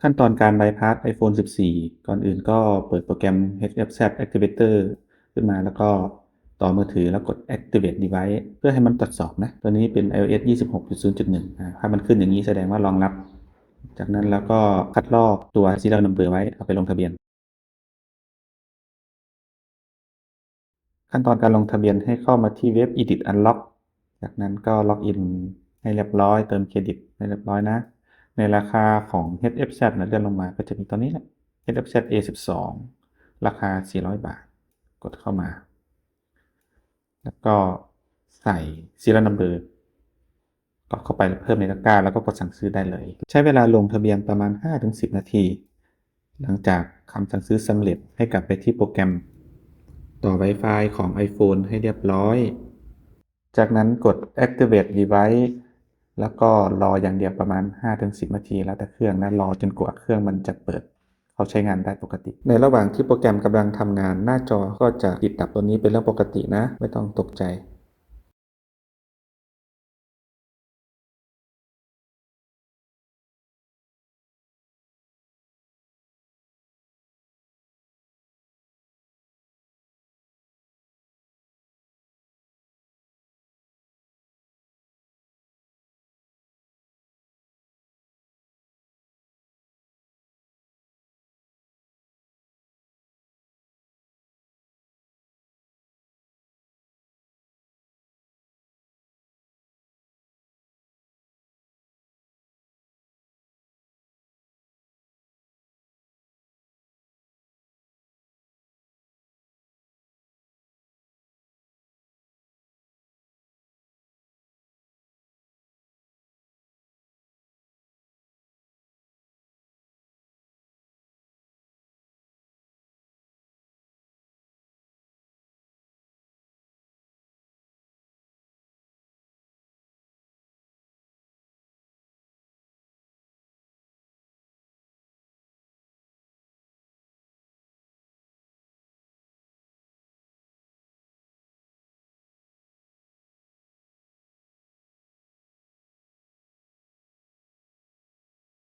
ຂັ້ນຕອນການ bypass iPhone ສິບສີ່ ກ່ອນອື່ນກໍເປີດໂປຣແກຣມ HFZ Activator ຂຶ້ນມາ ແລ້ວກໍຕໍ່ມືຖື ແລ້ວກົດ Activate Device ເພື່ອໃຫ້ມັນຕວດສອບນະ. ຕົວນີ້ເປັນ iOS ຊາວຫົກຈຸດສູນຈຸດໜຶ່ງ ອາ ຖ້າມັນຂຶ້ນຢ່າງນີ້ສະແດງວ່າລອງຮັບ. ຈາກນັ້ນແລ້ວກໍຄັດລອກຕົວ Serial Number ໄວ້ ເອົາໄປລົງທະບຽນ. ຂັ້ນຕອນການລົງທະບຽນໃຫ້ເຂົ້າມາທີ່ເວັບ Edit Unlock ຈາກນັ້ນກໍ log in ໃຫ້ລຽບຮ້ອຍ, ເຕີມເຄຣດິດໃຫ້ລຽບຮ້ອຍນະ. ໃນລາຄາຂອງ HFZ ນະ ເລື່ອນລົງມາກໍຈະມີຕົວນີ້ແຫຼະ HFZ A ສິບສອງ ລາຄາສີ່ຮ້ອຍບາດ ກົດເຂົ້າມາ ແລ້ວກໍໃສ່ Serial Number ກໍເຂົ້າໄປເພີ່ມໃນຕະກຮ້າ ແລ້ວກໍກົດສັ່ງຊື້ໄດ້ເລີຍ. ໃຊ້ເວລາລົງທະບຽນປະມານຫ້າເຖິງສິບນາທີ. ຫຼັງຈາກຄຳສັ່ງຊື້ສຳເລັດ ໃຫ້ກັບໄປທີ່ໂປຣແກຣມຕໍ່ Wi-Fi ຂອງ iPhone ໃຫ້ລຽບຮ້ອຍ. ຈາກນັ້ນກົດ Activate Device ແລ້ວກໍລໍຢ່າງດຽວປະມານຫ້າເຖິງສິບນາທີ ແລ້ວແຕ່ເຄື່ອງນະ, ລໍຈົນກວ່າເຄື່ອງມັນຈະເປີດເຂົ້າໃຊ້ງານໄດ້ປົກກະຕິ. ໃນລະຫວ່າງທີ່ໂປຣແກຣມກຳລັງທຳງານ, ໜ້າຈໍກໍຈະຕິດດັບ. ຕົວນີ້ເປັນເລື່ອງປົກກະຕິນະ, ບໍ່ຕ້ອງຕົກໃຈ.